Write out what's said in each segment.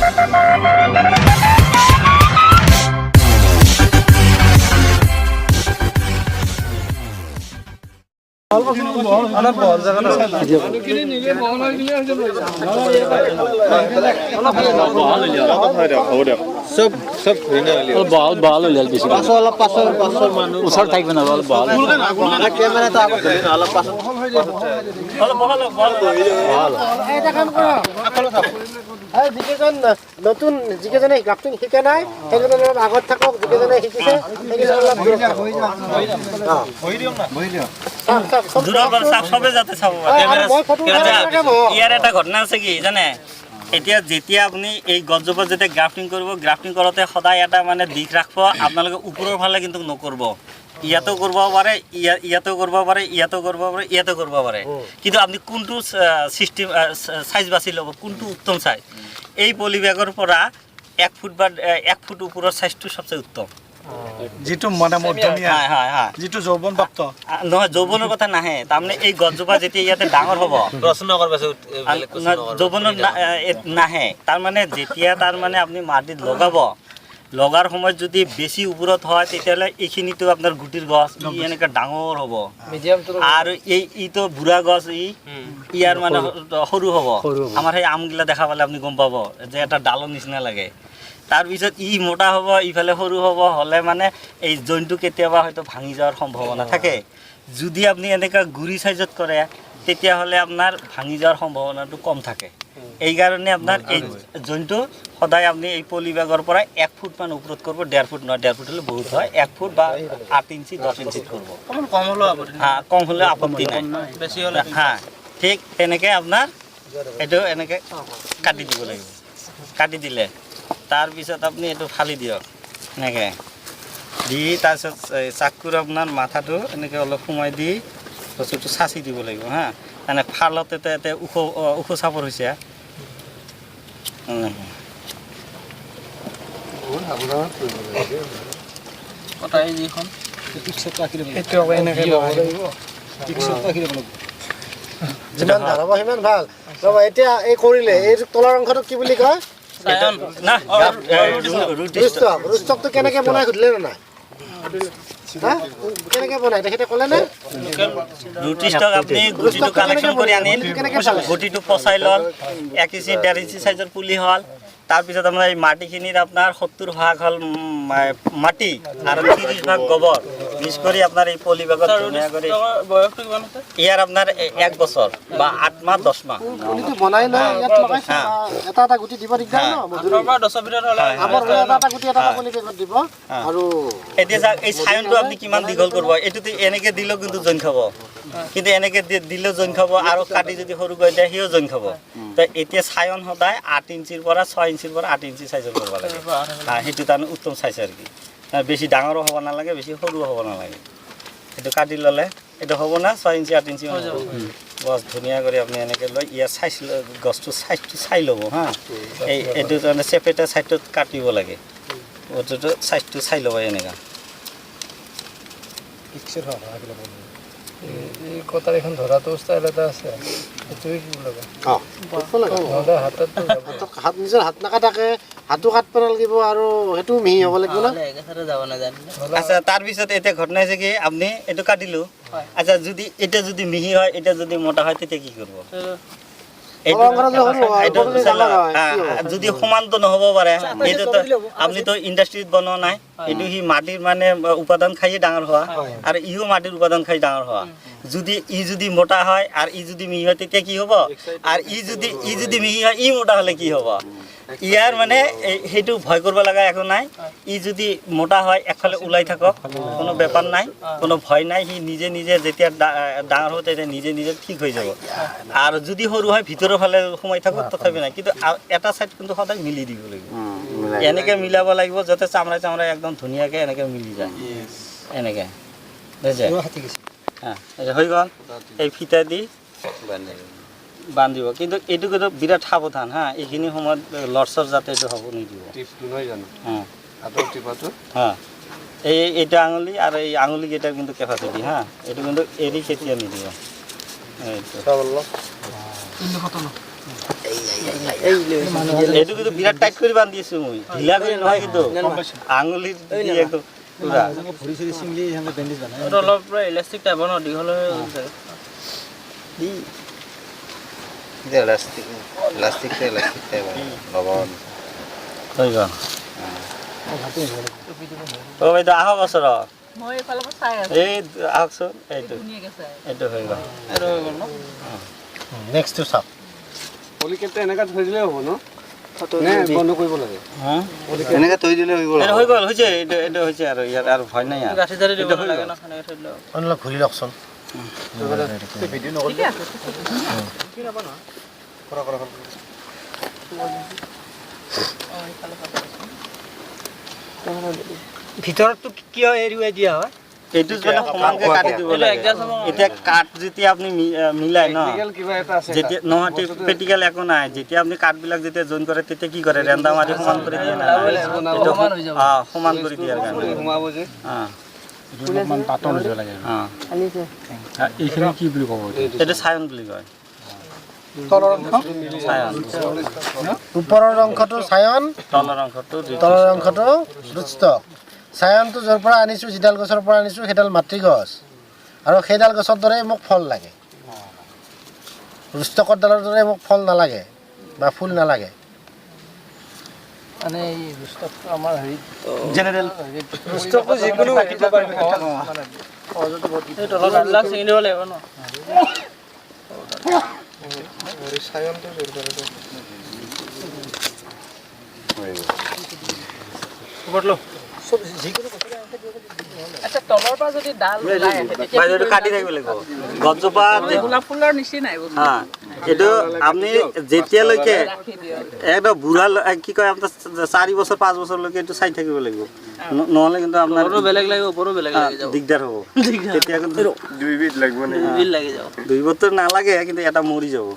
অলপ বহল বহল হ'লে হ'ল বেছি অলপ পাছৰ পাছৰ মানুহ ওচৰত থাকিব না, অলপ বহল। কেমেৰাটো আগত ধৰি ন, অলপ পাছত। এটা কাম কৰা, এই যিকেইজন নতুন, যিকেইজনে গ্ৰাফটিং শিকা নাই, সেইকেইজন অলপ আগত থাকক। যিকেইজনে শিকিছে সেইকেইজন অলপ দূৰত থাকক। অ। চাওক, চাওক, চব। দূৰৰ পৰা চাওক, চবে যাতে চাব পাৰে। আৰু মই ফটো উঠাব আচ্ছা, লাগে বহক। ইয়াৰ এটা ঘটনা আছে কি জানে? এতিয়া যেতিয়া আপুনি এই গছজোপা যেতিয়া গ্ৰাফটিং কৰিব, গ্ৰাফটিং কৰোঁতে সদায় এটা মানে দিশ ৰাখিব আপোনালোকে, ওপৰৰ ফালে কিন্তু নকৰিব। ইয়াতো কৰিব পাৰে, ইয়াতো কৰিব পাৰে, ইয়াতো কৰিব পাৰে, ইয়াতো কৰিব পাৰে। কিন্তু আপুনি কোনটো চিষ্টেম চাইজ বাছি ল'ব, কোনটো উত্তম চাইজ? এই পলিবেগৰ পৰা 1 ফুট বা 1 ফুট ওপৰৰ চাইজটো সবচে উত্তম। যিটো মানে মধ্যমীয়া। হয় হয় হয় যিটো যৌৱন প্ৰাপ্ত। নহয়, যৌৱনৰ কথা নাহে। তাৰমানে এই গছজোপা যেতিয়া ইয়াতে ডাঙৰ হ'ব, প্ৰশ্ন কৰবা। যৌৱনত নাহে। তাৰমানে যেতিয়া তাৰমানে আপুনি মাটিত লগাব, লগাৰ সময়ত যদি বেছি ওপৰত হয়, তেতিয়াহ'লে এইখিনিতো আপোনাৰ গুটিৰ গছ, ই এনেকৈ ডাঙৰ হ'ব আৰু এই ইটো বুঢ়া গছ, ই ইয়াৰ মানে সৰু হ'ব। আমাৰ সেই আমগিলা দেখা পালে আপুনি গম পাব যে এটা ডালৰ নিচিনা লাগে। তাৰপিছত ই মোটা হ'ব, ইফালে সৰু হ'ব। হ'লে মানে এই জইনটো কেতিয়াবা হয়তো ভাঙি যোৱাৰ সম্ভাৱনা থাকে। যদি আপুনি এনেকুৱা গুৰি চাইজত কৰে, তেতিয়াহ'লে আপোনাৰ ভাঙি যোৱাৰ সম্ভাৱনাটো কম থাকে। এইকাৰণে আপোনাৰ এই জইনটো সদায় আপুনি এই পলিবেগৰ পৰা 1 ফুটমান ওপৰত কৰিব। 1.5 ফুট নহয়, 1.5 ফুট হ'লে বহুত হয়। 1 ফুট বা 8 ইঞ্চি, 10 ইঞ্চিত কৰিব। কম হ'লেও আপত্তি। হা, কম হ'লে আপত্তি নাই। বেছি হ'লে। হা, ঠিক তেনেকৈ আপোনাৰ এইটো এনেকৈ কাটি দিব লাগিব। কাটি দিলে তাৰপিছত আপুনি এইটো ফালি দিয়ক এনেকৈ দি। তাৰপিছত এই চাকুৰ আপোনাৰ মাথাটো এনেকৈ অলপ সোমাই দি বস্তুটো চাঁচি দিব লাগিব। হা, মানে ফালতে ইয়াতে ওখ ওখ চাপৰ হৈছে এনেকৈ। কটাই যিখন সেইটো আকৌ এনেকে বহাই লাগিব। যিমান ভাল হ'ব সিমান ভাল। ৰ'ব, এতিয়া এই কৰিলে এই তলৰ অংশটোক কি বুলি কয়? না, ৰুট। ৰুষ্টক। ৰুষ্টকটো কেনেকে বনাই সুধিলে নে নাই? হা, কেনেকে বনাই তেখেতে ক'লে নে? ৰুট ষ্টক আপুনি গুটিটো কালেকশ্যন কৰি আনিল, কেনেকে পালে? গুটিটো পচাই ল'ল, 1 ইঞ্চি 1.5 ইঞ্চি চাইজৰ পুলি হ'ল। তাৰপিছত আপোনাৰ এই মাটিখিনিত আপোনাৰ 70 ভাগ হ'ল মাটি আৰু 30 ভাগ গোবৰ মিক্স কৰি আপোনাৰ এই পলি বেগত ধুনীয়া কৰি। বয়সটো কিমান হৈছে? ইয়াৰ আপোনাৰ 1 বছৰ বা 8 মাহ, 10 মাহ। পুলিটো বনাই লৈ ইয়াত লগাইছে। এটা এটা গুটি দিব দিগদাৰ ন মধুৰি। 8ৰ পৰা 10ৰ ভিতৰত হ'লে। আমাৰ হ'লে এটা এটা গুটি এটা এটা পলি বেগত দিব আৰু এতিয়া চাওক, এই চায়নটো আপুনি কিমান দীঘল কৰিব। এইটোতো এনেকে দিলেও কিন্তু জইন খাব, কিন্তু এনেকে দিলেও জইন খাব আৰু কাটি যদি সৰু কৰি দিয়ে, সিও জইন খাব। তো এতিয়া চায়ন সদায় 8 ইঞ্চিৰ পৰা, 6 ইঞ্চিৰ পৰা 8 ইঞ্চি চাইজৰ কৰিব লাগে। হা, সেইটো তাৰমানে উত্তম চাইজ আৰু কি। বেছি ডাঙৰো হ'ব নালাগে, বেছি সৰুও হ'ব নালাগে। এইটো কাটি ল'লে এইটো হ'ব না, 6 ইঞ্চি 8 ইঞ্চি মান হ'ব। বছ, ধুনীয়া কৰি আপুনি এনেকৈ লৈ ইয়াৰ চাইজ, গছটো চাইজটো চাই ল'ব। হা, এই এইটো তাৰমানে চেপেটা চাইডটোত কাটিব লাগে। বস্তুটো চাইজটো চাই ল'ব এনেকুৱা। এই কটাৰীখন ধৰাটো ষ্টাইল এটা আছে, সেইটোৱে কি লাগে? অ, কৰিব লাগে। নহ'লে হাতত হাতত, হাত, নিজৰ হাত নাকাটাকে হাতো কাটিব নালাগিব আৰু সেইটোও মিহি হ'ব লাগিব না। একেচাতে যাব নাজানিলে। আচ্ছা, তাৰপিছত এতিয়া ঘটনা হৈছে কি, আপুনি এইটো কাটিলোঁ। আচ্ছা, যদি এতিয়া যদি মিহি হয়, এতিয়া যদি মোটা হয়, তেতিয়া কি কৰিব? এইটো তলৰ অংশটো যদি সৰু হয়, এইটো ওপৰটো যদি ডাঙৰ হয়, কি হ'ব? যদি সমানটো নহ'ব পাৰে। এইটোতো আপুনিতো ইণ্ডাষ্ট্ৰীত বনোৱা নাই। এইটো সি মাটিৰ মানে উপাদান খাইয়ে ডাঙৰ হোৱা আৰু ইও মাটিৰ উপাদান খাই ডাঙৰ হোৱা। যদি ই যদি মোটা হয় আৰু ই যদি মিহি হয়, তেতিয়া কি হ'ব? আৰু ই যদি মিহি হয়, ই মোটা হ'লে কি হ'ব? ইয়াৰ মানে সেইটো ভয় কৰিব লগা একো নাই। ই যদি মোটা হয়, একফালে ওলাই থাকক, কোনো বেপাৰ নাই, কোনো ভয় নাই। সি নিজে নিজে যেতিয়া ডাঙৰ হ'ব, তেতিয়া নিজে নিজে ঠিক হৈ যাব। আৰু যদি সৰু হয়, ভিতৰৰ ফালে সোমাই থাকক, তথাপি নাই। কিন্তু এটা চাইড কিন্তু সদায় মিলি দিব লাগিব। এনেকে মিলাব লাগিব যাতে চামৰাই চামৰাই একদম ধুনীয়াকে এনেকে মিলি যায়। এনেকে বুজিছে? হা, এই হৈ গ'ল। এই ফিটা দি বান্ধিব। কিন্তু এইটো কিন্তু বিৰাট সাৱধান। হা, এইখিনি সময়ত লৰচৰ যাতে এইটো হ'ব নিদিব। হা হা, এই এইটো আঙুলি আৰু এই আঙুলি কেইটাৰ কিন্তু কেপাচিটি। হা, এইটো কিন্তু এৰি কেতিয়া নিদিব। এইটো। এইটো কিন্তু বিৰাট টাইট কৰি বান্ধি আছো মই, ঢিলা কৰি নহয় কিন্তু, আঙুলি দি একদম পুৰা। এইটো অলপ পুৰা ইলাষ্টিক টাইপৰ ন, দীঘল হৈ গৈছে। ইলাষ্টিক ইলাষ্টিক ইলাষ্টিক টাইপ ল'ব। হৈ গ'ল। অ বাইদেউ আহক ওচৰত। মই এইফালৰ পৰা চাই আছো। এই আহকচোন, এইটো ধুনীয়াকে চাই আছো। এইটো হৈ গ'ল। এইটো হৈ গ'ল ন? নেক্সটটো চাওক। পলিকেটটো এনেকা থৈ দিলে হ'ব ন? নে বন্ধ কৰিব লাগে? হা? এনেকৈ থৈ দিলে হৈ গ'ল। এইটো হৈ গ'ল, হৈছে। এইটো এইটো হৈছে আৰু ইয়াত আৰু ভয় নাই আৰু। গাঁঠি চাঠি দিব এইটো হৈ নালাগে গ'ল। ন, সেনেকৈ থৈ দিলে হ'ব। অলপ ঘূৰি লওকচোন। ঠিকে আছে। ভিতৰতটো কিয় এৰুৱাই দিয়া হয়? এইটো মানে সমানকে কাটি দিব এইটো লাগে। adjust হ'ব। এতিয়া কাঠ যেতিয়া আপুনি মিলাই ন, কিবা এটা আছে। যেতিয়া নহয় প্ৰেক্টিকেল একো নাই, যেতিয়া আপুনি কাঠবিলাক যেতিয়া জইন কৰে তেতিয়া কি কৰে, ৰেন্দা মাৰি সমান কৰি দিয়ে না? এইটো সমান হৈ যাব। সমান কৰি দিয়াৰ কাৰণে। সোমাব যে। অলপমান পাতল হৈ লাগে। এইখিনি কি বুলি ক'ব? এইটো চায়ন বুলি কয়। তলৰ অংশ? চায়ন। ওপৰৰ অংশটো চায়ন, তলৰ অংশটো তলৰ অংশটো ৰুটষ্টক। চায়নটো য'ৰ পৰা আনিছোঁ, যিডাল গছৰ পৰা আনিছোঁ সেইডাল মাতৃগছ, আৰু সেইডাল গছৰ দৰেই মোক ফল লাগে। ৰুটষ্টকৰ ডালৰ দৰে মোক ফল নালাগে বা ফুল নালাগে। মানে এই ৰুষ্টকটো আমাৰ হেৰিত জেনেৰেল ৰুষ্টকটো যিকোনো কাটিব পাৰিব। এই তলৰ ডালবিলাক ছিঙি দিব লাগিব ন? ওপৰত ল। আচ্ছা, তলৰ পৰা যদি ডাল ওলাই আহে তেতিয়া বাইদেউ এইটো কাটি থাকিব লাগিব গছজোপা। গোলাপ ফুলৰ নিচিনাই বস্তু। হা, এইটো আপুনি যেতিয়ালৈকে ৰাখি দিয়ক। একদম বুঢ়া কি কয় আপোনাৰ 4 বছৰ 5 বছৰলৈকে এইটো চাই থাকিব লাগিব, নহ'লে কিন্তু আপোনাৰ তলৰো বেলেগ লাগিব, ওপৰো বেলেগ লাগি যাব। দিগদাৰ হ'ব তেতিয়া কিন্তু। দুইবিধ লাগিব নেকি? দুইবিধ লাগি যাব। দুই বছৰ নালাগে কিন্তু এটা মৰি যাব।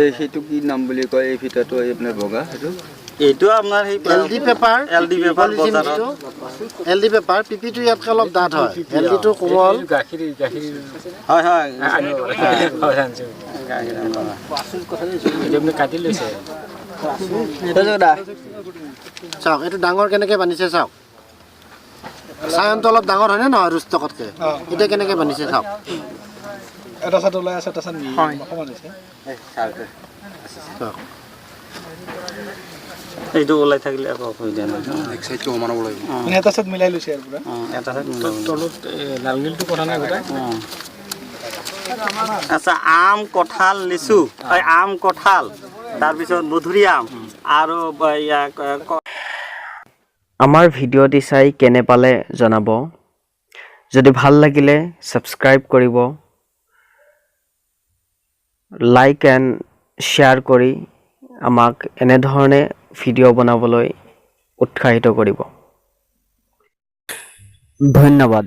এই সেইটো কি নাম বুলি কয় এই ফিটাটো, এই আপোনাৰ বগা সেইটো? এইটো আপোনাৰ সেই L D paper. L D paper বজাৰত। এল ডি পেপাৰ, পিপিটো ইয়াতকৈ অলপ ডাঠ হয়, এল ডিটো কোমল। গাখীৰ গাখীৰ হয় হয়। হয়, আনিছোঁ। এইটো আপুনি কাটি লৈছে। চাওক, এইটো ডাঙৰ কেনেকৈ বান্ধিছে চাওক। চায়নটো অলপ ডাঙৰ হয়নে নহয় ৰুষ্টকতকৈ? এতিয়া কেনেকৈ বান্ধিছে চাওক। এটা চাট ওলাই আছে, এটা চাট সমান হৈছে। চাওক। এইটো ওলাই থাকিলে একো অসুবিধা নাই। এক চাইডটো সমান হ'ব লাগিব। মানে এটা চাট মিলাই লৈছে আৰু পুৰা। এটা চাইড মিলাব লাগিব। তলত লালগিলটো কৰা নাই গোটাই। আচ্ছা, আম, কঁঠাল, লিচু, এই আম, কঁঠাল, তাৰপিছত মধুৰি আম আৰু এইয়া আমাৰ ভিডিঅ'টি চাই কেনে পালে জনাব। যদি ভাল লাগিলে ছাবস্ক্ৰাইব কৰিব, লাইক এণ্ড শ্বেয়াৰ কৰি আমাক এনেধৰণে ভিডিঅ' বনাবলৈ উৎসাহিত কৰিব। ধন্যবাদ।